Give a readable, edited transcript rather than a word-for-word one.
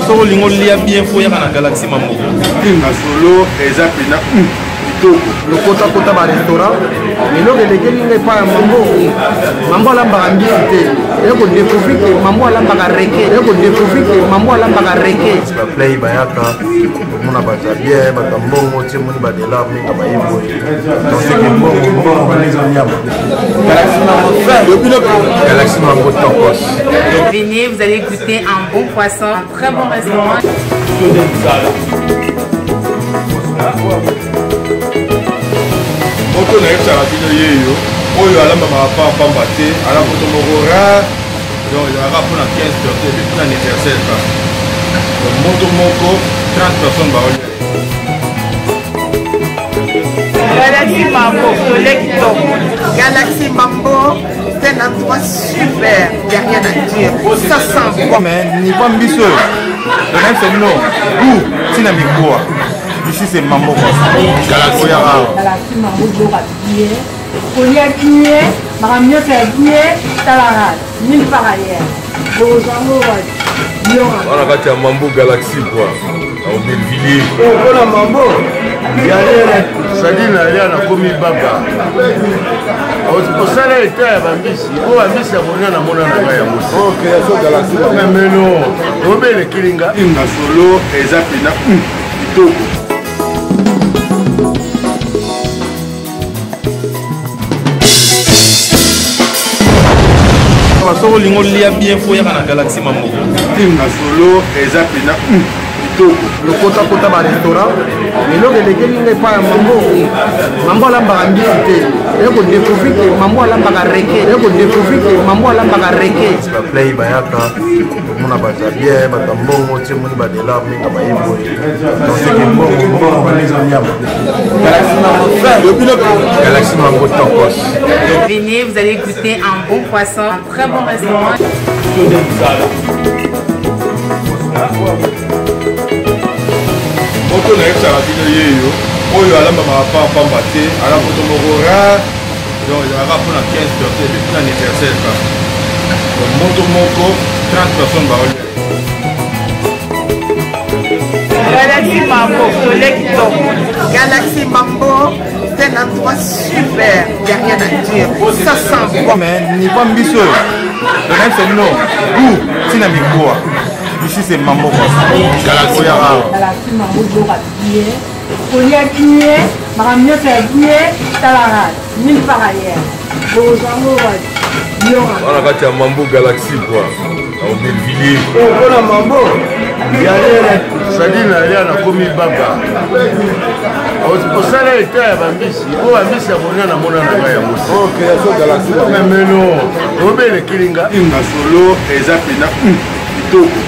Soki olingi olia bien, fo yaka na Galaxy Mambo. Masolo eza mpena kitoko. Lokotakota barestaurant, eloko elekeli ngai epai ya Mambo. Mambo alambaka mbisi te, eye kodécouvrir ke Mambo alambaka reke, eye kodécouvrir ke Mambo alambaka reke. Baplay bayaka komona bato ya bien, bato ya mbongo, ti omoni badelar mingi baye boye, donc seke mbongo mbongo balezo nyama. Galaxy Mambo Tokos. Venez, vous allez goûter un bon poisson, un très bon restaurant. Moto nayebisaka bino yeyo oyo alambamaka pa pamba te, ala moto moko rare, donc ezalaka mpona 15 personnes epuis mpona anniversaire kaka. Donc moto moko 30 personnes baolia. Galaxy Mambo, soleil kitoko. Galaxy Mambo, c'est un endroit super, il n'y a rien à dire. Ça sent bon. Mais niveau mbisi oyo, donc nayebisa bino goût ntina mikuwa. Ici c'est Mambo. Galaxy Oyaka. Galaxy Mambo, biloko ya bien, kolia bien, makambo nyonso ya bien, talaka nulle part ailleurs. Bokozwa yango wapi? Biloko Wana kati ya Mambo Galaxy quoi, na Aubervilliers. Mpona Mambo sadi nalia, nakomi baba osala eta ya bambisi po bambisi ya kolia namona na ngai yango meno obelekeli nga. Masolo eza mpena kitoko. Soki olingi olia bien, fo yaka na Galaxy Mambo. Masolo eza mpena kitoko. Lokotakota barestaurant, eloko elekeli ngai epai ya Mambo. Mambo alambaka mbisi te, eye kodécouvrir ke Mambo alambaka reke, eye kodécouvrir ke Mambo alambaka reke. Baplay bayaka komona bato ya bien, bato ya mbongo, ti omoni badelar mingi baye boye, donc seke mbongo mbongo balezo nyama. Galaxy Mambo Tokos. Venez, vous allez goûter un bon poisson, un très bon restaurant. Moto nayebisaka bino yeyo oyo alambamaka pa pamba te, ala moto moko rare, donc ezalaka mpona 15 personnes epuis mpona anniversaire kaka. Donc moto moko 30 personnes baolia. Galaxy Mambo, soleil kitoko. Galaxy Mambo, c'est un endroit super, il n'y a rien à dire. Ça sent bon. Mais niveau mbisi oyo, donc nayebisa bino goût ntina mikuwa. Ici c'est Mambo. Galaxy Oyaka. Galaxy Mambo, biloko ya bien, kolia bien, makambo nyonso ya bien, talaka nulle part ailleurs. Bokozwa yango wapi? Biloko Wana kati ya Mambo Galaxy quoi, na Aubervilliers. Mpona Mambo sadi nalia, nakomi baba osala eta ya bambisi po bambisi ya kolia namona na ngai yango meno obelekeli nga. Masolo eza mpena kitoko.